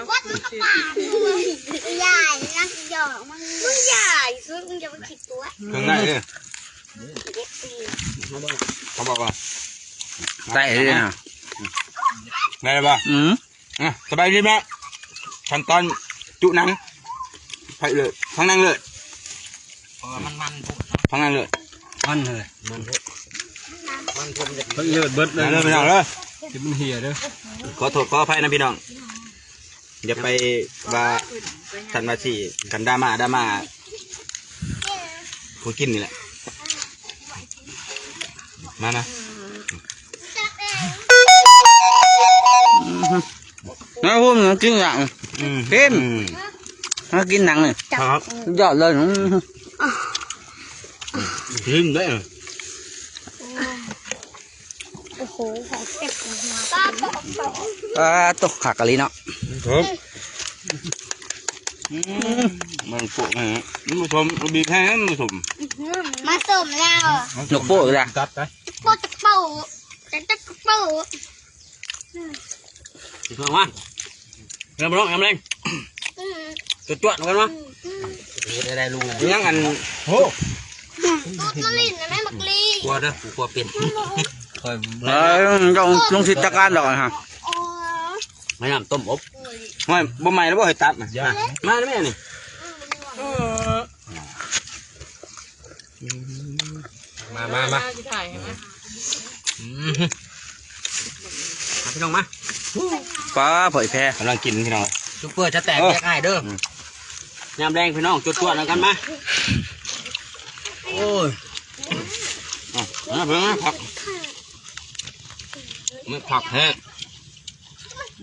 ວັດມັນກໍປາກ ຢາຍ ນັກຫຍອກ ມຶງ ມຶງຢາຍ ຊຸດ ມຶງຢ່າມາຄິດຕົວະ ເຖິງໄດ້ເດ້ ເອັຟຊີ ເຂົາບອກວ່າ ໄດ້ເດ້ນະ ໄດ້ແລ້ວບໍ່? ອືມ ອ່ະ ສະບາຍດີແມ່ ຂັ້ນຕອນຈຸໜັງ ໃຜເລີດ ທາງນາງເລີດ ເພາະວ່າມັນມັນໂພດເນາະ ທາງນາງເລີດ ມັນເລີຍ ມັນໂພດ ມັນໂພດ ເລີດເບິດເລີຍ ເລີດໄປເລີຍ ຊິມັນເຫ່ຍເດີ ຂໍໂທດຂໍອະໄພນຳພີ່ນ້ອງ ຢ່າໄປວ່າ ຄັນວ່າຊິ ຄັນດຣາມາ ດຣາມາ ຜູ້ກິນນີ້ແຫຼະ ມາ ມາ ມາພຸ້ນກິນຫຍັງ ອືມ ເປັນ ອືມ ມາກິນຫຍັງນີ້ ຄັບ ສຸດຍອດເລີຍ ອືມ ກິນໄດ້ ໂອ້ໂຫ ຂອງເຕັມຫົວ ປາຕົກຄັກອີ່ຫຼີເນາະ ຄັບ ອືມ ມັນໂປະ ມັນບໍ່ສົມ ມັນບີບແຮງ ມັນບໍ່ສົມ ມາສົມແລ້ວ ນົກໂປ້ອີກແລ້ວ ໂປ້ຕະໂປ້ ຕະໂປ້ ເອົາມາ ເອົາມາລອງ ເອົາມາແລງ ອືມ ຈວດໆນຳກັນມາ ອືມ ເຮັດໄດ້ລຸງ ຍັງອັນ ໂອ້ ຕູດມາຫຼິ້ນນະແມ່ບັກລີ ກົວເດີ ກູກົວເປັນ ເອີ ເຈົ້າລຸງສິດຈັດການດອກຫັ້ນ ໂອ້ຍ ມານ້ຳຕົ້ມອົບ ໂອ້ຍ ບໍ່ໄໝ້ແລ້ວບໍ່ໃຫ້ຕັດນະ ມາແມ່ນີ້ ເອີ ມາ ມາ ມາ ຊິຖ່າຍໃຫ້ ອືມ ມາພີ່ນ້ອງມາ ປ້າ ພໍ່ອີແພກຳລັງກິນພີ່ນ້ອງ ຊຸບເປີຈະແຕກ ເອີ ແຍກອ້າຍເດີ ອືມ ຍາມແລງພີ່ນ້ອງ ຈວດໆນຳກັນມາ ໂອ້ຍ ອ່ະ ມາເບິ່ງ ມາຜັກ ມັນຜັກແຮງ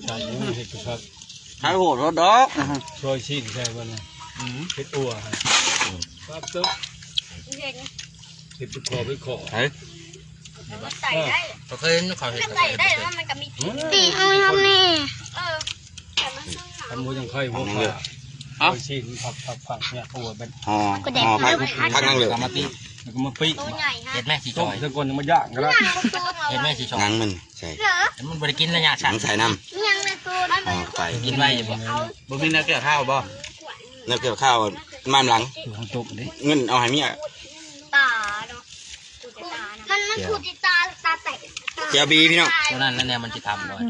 ໃສ່ໝູເຮັດຄືຄັກ ໃສ່ໂຫດໂລດດອກ ຊອຍຊີ້ນໃສ່ບໍ່ນີ້ ອືມ ເຮັດອົ່ວ ອືມ ປັບເຕີ ເຮັດເປັນຂໍ້ເປັນຂໍ້ ໃສ່ ມັນໃສ່ໄດ້ ເອີ ເຂົາເຄີຍເຫັນເຂົາເຮັດ ມັນໃສ່ໄດ້ ແລ້ວມັນກໍມີ ອືມ ຕີເອົາຍຳນີ້ ເອີ ຄັນບໍ່ຍັງໄຂ່ຫົວຂ້າ ເອົາ ຊອຍຊີ້ນຜັກໆໆ ເຮັດອົ່ວເປັນ ຫໍ່ ກໍໄດ້ ຫໍ່ຜັກ ຜັກນາງເລີດ ກະມາຕິ ແລ້ວກໍມາປີ້ ໂຕໃຫຍ່ຮະ ເຮັດແມ່ຊິຈອຍ ຕົ້ມຊະກ່ອນ ຍັງມາຍ່າງກໍໄດ້ ເຮັດແມ່ຊິຈອຍ ນາງມັນ ໃສ່ ມັນບໍ່ໄດ້ກິນໄລຍະສັ້ນ ໃສ່ນ້ຳ ຍັງໃນໂຕນັ້ນ ອອກໄປ ກິນໄວ້ຢູ່ບໍ່? ບໍ່ມີແນວແກ້ຄາວບໍ່? ແນວແກ້ຄາວມານຳຫຼັງ ເງິນເອົາໃຫ້ເມຍ ຕາເນາະ ມັນ ມັນຂູດຕາ ຕາແຕກ ແຈ່ວບີພີ່ນ້ອງ ຕົວນັ້ນແຫຼະ ແນວມັນຊິທຳບໍ່ ນ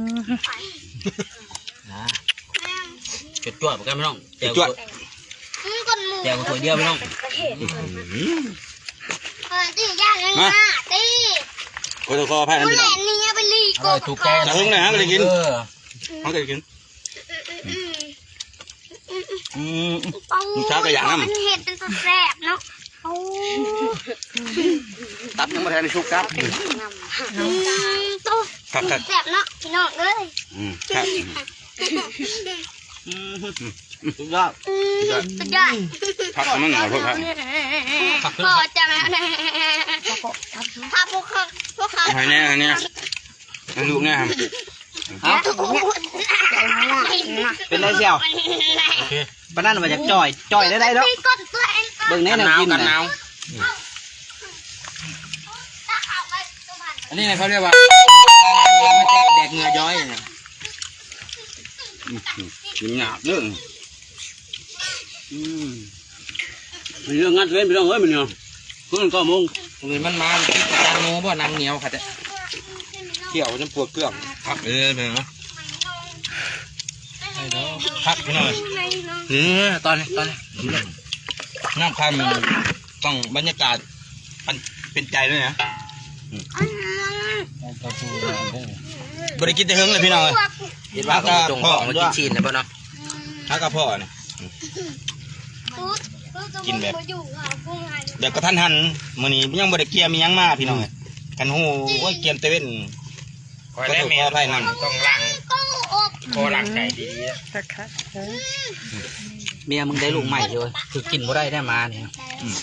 ະ ຈວດໆກັນພີ່ນ້ອງ ແຈ່ວ ຈວດ ອືມ ຄົນໝູ ແຈ່ວຖ້ວຍດຽວພີ່ນ້ອງ ອືມ ເອີ ຕິ ຢ່າງນັ້ນ ມາ ນະ ຕິ ຂໍໂທດຂໍອະໄພນຳພີ່ນ້ອງ ນີ້ໄປລີ ອະຮ່ອຍຖືກໃຈ ເຖິງແລ້ວເຮົາກໍໄດ້ກິນ ເອີ ເຮົາກໍໄດ້ກິນ ອືມ ອືມ ເອົາ ລູກສາວກໍຢາກນຳ ມັນເຮັດເປັນຕາແຊບເນາະ ໂອ້ ຕັບຍັງບໍ່ທັນໄດ້ສຸກຄັບ ອືມ ໂຕ ຄັກໆ ແຊບເນາະ ພີ່ນ້ອງເອີຍ ອືມ ຄັກ ອືມ ສຸດຍອດ ອືມ ສຸດຍອດ ຜັກມັນໜາໂພດ ຜັກ ພໍຈັງ ຜັກ ພວກເຂົາ ພວກເຂົາ ໃຫ້ແດ່ ໃຫ້ແດ່ ໃຫ້ລູກແດ່ ເອົາ ເປັນໄດ້ສ່ຽວ ໂອເຄ ປານນັ້ນວ່າຢາກຈ່ອຍ ຈ່ອຍໄດ້ໄດ້ເນາະ ເບິ່ງແນ່ແນວກິນນະ ອັນນີ້ນະເຂົາຮຽກວ່າ ມາແຈກແດກເຫື່ອຍ້ອຍນະ ອືມ ກິນຍາກເດີ ອືມ ເລື່ອງງານເລີຍພີ່ນ້ອງເອີຍ ມື້ນີ້ ຄືເກົ້າໂມງ ມື້ນີ້ມັນມາ ຈານໂມບໍ່ ໜັງໜຽວຄັກແທ້ ຂ້ຽວຈົນປວດເຄື່ອງ ຄັກເດີ ເປັນຫຍັງນະ ຄັກພີ່ນ້ອງ ເອີ ຕອນນີ້ ຕອນນີ້ ນ້ຳຄຳ ຕ້ອງບັນຍາກາດ ອັນເປັນໃຈເລີຍນະ ອືມ ບໍ່ໄດ້ກິນແຕ່ເຫິງເລີຍພີ່ນ້ອງເອີຍ ເຫັນວ່າເຂົາຈົ່ງອອກມາກິນຊີ້ນແລ້ວບໍ່ເນາະ ຫາກະເພາະນີ້ ກິນແບບ ແບບກະທັນຫັນ ມື້ນີ້ຍັງບໍ່ໄດ້ກຽມອີ່ຫຍັງມາພີ່ນ້ອງເອີຍ ຄັນຮູ້ ໂອ້ຍ ກຽມແຕ່ເວັນ ຂ້ອຍແລະແມ່ ຂໍໂທດຂໍອະໄພນຳ ຕ້ອງລ້າງ ຂໍລ້າງໃຈດີໆ ຄັກໆ ເອີ ເມຍມຶງໄດ້ລູກໃໝ່ຢູ່ ຄືກິນບໍ່ໄດ້ແດ່ມານີ້ ອືມ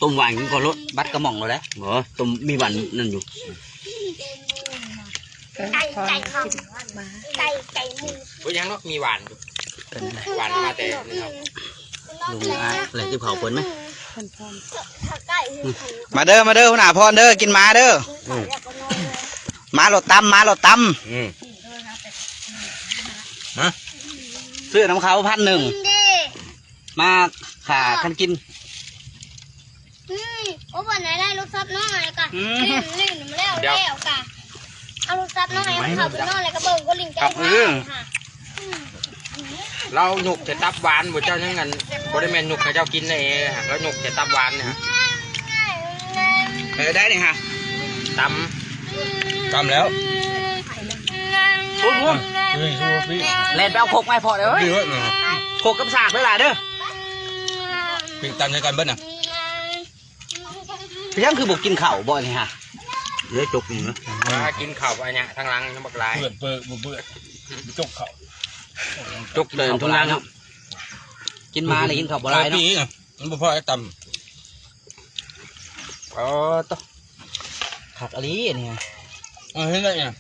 ຕົ້ມຫວານກິນກ່ອນໂລດ ບັດກະໝ່ອງໂລດແຫຼະ ບໍ່ ຕົ້ມມີຫວານນັ້ນຢູ່ ໄກ່ ໄກ່ ໄກ່ໝູ ເປັນຫຍັງເນາະ ມີຫວານຢູ່ ເປັນຫຍັງ ຫວານມາແຕ່ ລຸງອາຍ ແຫຼະ ກິນເຂົ້າເພິ່ນໄໝ ມາເດີ ມາເດີ ຫົວໜ້າພອນເດີ ກິນໝາເດີ ອືມ ໝາໂລດຕຳ ໝາໂລດຕຳ ອືມ ມາ ຊື້ນຳເຂົາພັນໜຶ່ງ ກິນເດ້ ມາຂ້າຄັນກິນ. ອືມ ໂອ້ ບ່ອນໃດໄດ້ລູກຊັບນ້ອຍກະ ອືມ ຫຼິ້ນ ຫຼິ້ນແລ້ວ ດຽວ ແລ້ວກະ ເອົາລູກຊັບນ້ອຍໃຫ້ເຂົາໄປນອນ ແລ້ວກະເບິ່ງກົດຫຼິ້ນໄກ່ ອືມ ລາວຍົກແຕ່ຕັບຫວານ ບໍ່ ເຈົ້າຍັງອັນ ບໍ່ໄດ້ແມ່ນຍົກໃຫ້ເຈົ້າກິນເດ້ ລາວຍົກແຕ່ຕັບຫວານນີ້ ເອີ ໄດ້ນີ້ຮະ ຕຳ ຕຳແລ້ວ ໂອ້ໂຫ ແລ່ນໄປເອົາຄົກມາໃຫ້ພໍ່ເດີ້ ເອີຍ ຄົກກັບສາກຫຼາຍໆເດີ້ ປີ້ງຕຳໃສ່ກັນເບິດນະ. ເປັນຫຍັງຄືບໍ່ກິນເຂົ້າບໍ່ນີ້ຮະ? ເຫຼືອຈົກນີ້ນະ ວ່າກິນເຂົ້າອັນເນີ້ຍທາງຫຼັງນຳບັກຫຼາຍ ເປື້ອນເປິ ບໍ່ເປື້ອນ ຈົກເຂົ້າ ຈົກເຕີນທາງຫຼັງເນາະ ກິນມາແລ້ວກິນເຂົ້າບໍ່ຫຼາຍເນາະ ມັນບໍ່ພໍໄດ້ຕຳ. ເອີ ໂຕ ຄັກອີ່ຫຼີອັນນີ້ ເອີ ເຫັນໄດ້ຫຍັງ?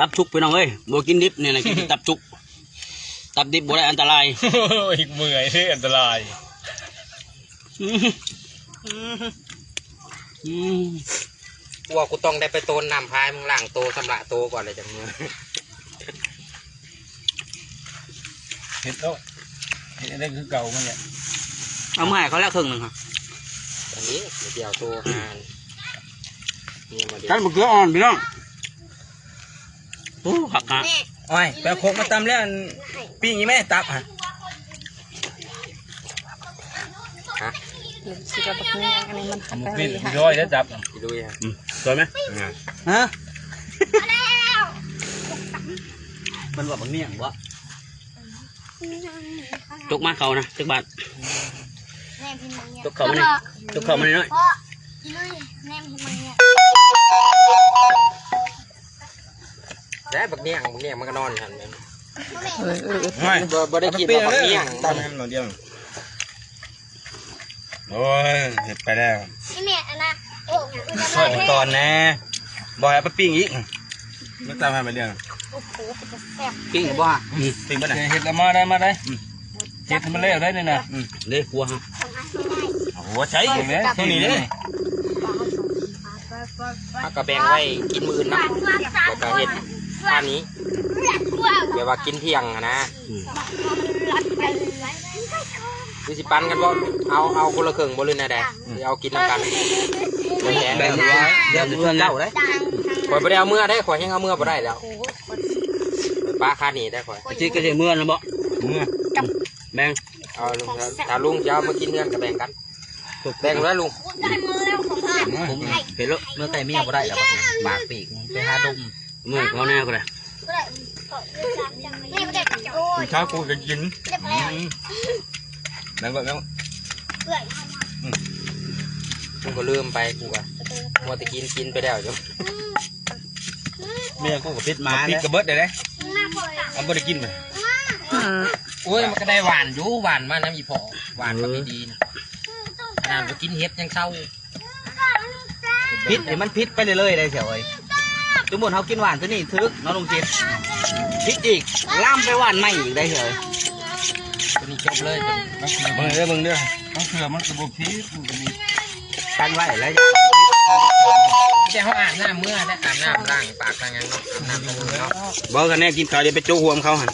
ຕັບສຸກພີ່ນ້ອງເອີຍ ບໍ່ກິນດິບນີ້ນະ ກິນແຕ່ຕັບສຸກ ຕັບດິບບໍ່ໄດ້ ອັນຕະລາຍ ອີກເມື່ອຍເດ້ ອັນຕະລາຍ. ອືມ ອືມ ອືມ ກວ່າກູຕ້ອງໄດ້ໄປໂຕນນ້ຳພາຍ ມຶງລ້າງໂຕ ຊຳລະໂຕກ່ອນ ແລ້ວຈັ່ງເມືອ. ເຮັດໂລດ ເຮັດໄດ້ຄືເກົ່າມັນແຫຼະ ເອົາມາໃຫ້ເຂົາແລ້ວເຄິ່ງໜຶ່ງຫັ້ນ ອັນນີ້ດຽວໂຕຫາ ນີ້ມາດິ ຄັນບັກເກືອອ່ອນພີ່ນ້ອງ. ໂອ້ ຄັກຮະ ໂອ້ຍ ໄປເອົາຄົກມາຕຳແລ້ວ ອັນ ປີ້ງອີ່ແມ່ຕັບຫັ້ນ ຮະ ກິນຊິກັບບັກເໜືອງ ອັນນີ້ມັນຄັກອີ່ຫຼີ ກິນດ້ວຍເດີຕັບ ກິນດ້ວຍ ອືມ ສວຍໄໝ ຮະ ມັນວ່າບັກເໜືອງບໍ່? ຈົກມາເຂົ້ານະ ຈັກບາດ? ຈົກເຂົ້າມານີ້ ຈົກເຂົ້າມານີ້ໜ້ອຍ ແດ່ບັກເໜືອງ ບັກເໜືອງມັນກໍນອນຢູ່ຫັ້ນແມ່ນ ເອີ ເອີ ເອີ ບໍ່ ບໍ່ໄດ້ກິນ ເອົາໄປ ວ່າບັກເໜືອງ ຕຳໃຫ້ມັນໜ້ອຍດຽວ. ໂອ້ຍ ເຮັດໄປແລ້ວ ອີ່ແມ່ອັນນະ ໂອ້ ຊ່ອຍກ່ອນແດ່ ບໍ່ໃຫ້ເອົາໄປປີ້ງອີກ ມາຕຳໃຫ້ມັນເດ້ ໂອ້ໂຫ ເປັນຕາແຊບ ປີ້ງບໍ່? ອືມ ປີ້ງບໍ່ນະ ເຮັດແລ້ວມາໄດ້ ມາໄດ້ ອືມ ເຮັດໃຫ້ມັນແລ້ວໄດ້ນີ້ນະ ອືມ ເດ້ຄົວ ໂອ້ ໃສ່ອີກແລ້ວ ຕົວນີ້ເດ້ ເຮົາກໍແບ່ງໄວ້ກິນມື້ອື່ນເນາະ ແລ້ວກໍເຮັດອັນນີ້ ແບບວ່າກິນທ່ຽງຫັ້ນນະ ອືມ ຫຼືຊິປັນກັນບໍ່? ເອົາ ເອົາຄົນລະເຄິ່ງບໍ່ ຫຼືແນວໃດ? ອືມ ຊິເອົາກິນນຳກັນ ແບ່ງ ແບ່ງ ແບ່ງ ແບ່ງເພື່ອນເຈົ້າເດ້ ຂ້ອຍບໍ່ໄດ້ເອົາເມືອເດ້ ຂ້ອຍແຮ່ງເອົາເມືອບໍ່ໄດ້ແລ້ວ ປາຄານີ້ໄດ້ຂ້ອຍ ຊິກະຊິເມືອນຳບໍ່? ເມືອ ແບ່ງ ເອົາ ຖ້າລຸງຊິເອົາມາກິນເຮືອນກໍແບ່ງກັນ ແບ່ງແລ້ວລຸງ ເຫັນແລ້ວ ເມືອໄກເມຍບໍ່ໄດ້ແລ້ວ ປາກປີກ ໄປຫາດົມ ເມືອເຂົາແນວກໍໄດ້ ເຊົ້າກູກໍກິນ ອືມ ແລ້ວກໍ ແລ້ວ ອືມ ກູກໍລືມໄປ ກູກໍມັວແຕ່ກິນ ກິນໄປແລ້ວຢູ່ ເມຍກູກໍຜິດໝາ ຜິດກະເບິດເດ້ ເອົາບໍ່ໄດ້ກິນ ອືມ ໂອ້ຍ ມັນກໍໄດ້ຫວານຢູ່ ຫວານມານຳອີ່ພໍ່ ຫວານມາດີໆ ຂະໜາດບໍ່ກິນເຫັດຍັງເຊົາ ຜິດໃຫ້ມັນຜິດໄປເລື້ອຍໆໄດ້ເສຍເອີຍ ສົມມຸດເຮົາກິນຫວານຕົວນີ້ຖືກເນາະ ລຸງຈິດ ຜິດອີກ ລາມໄປຫວານໃໝ່ອີກໄດ້ເສຍເອີຍ ຕົວນີ້ຈົບເລີຍ ເບິ່ງເດີ ເບິ່ງເດີ ບາງເທື່ອມັນກໍບໍ່ຜິດ ມັນກໍມີ ກັນໄວ້ແລ້ວ ແຕ່ເຮົາອາບນ້ຳເມືອ ແລະອາບນ້ຳລ້າງປາກລ້າງຫຍັງເນາະ ອາບນ້ຳເມືອເນາະ ບໍ່ ຄັນແນ່ກິນເຂົ້າ ຢ່າໄປໂຈະຮ່ວມເຂົາຫັ້ນ.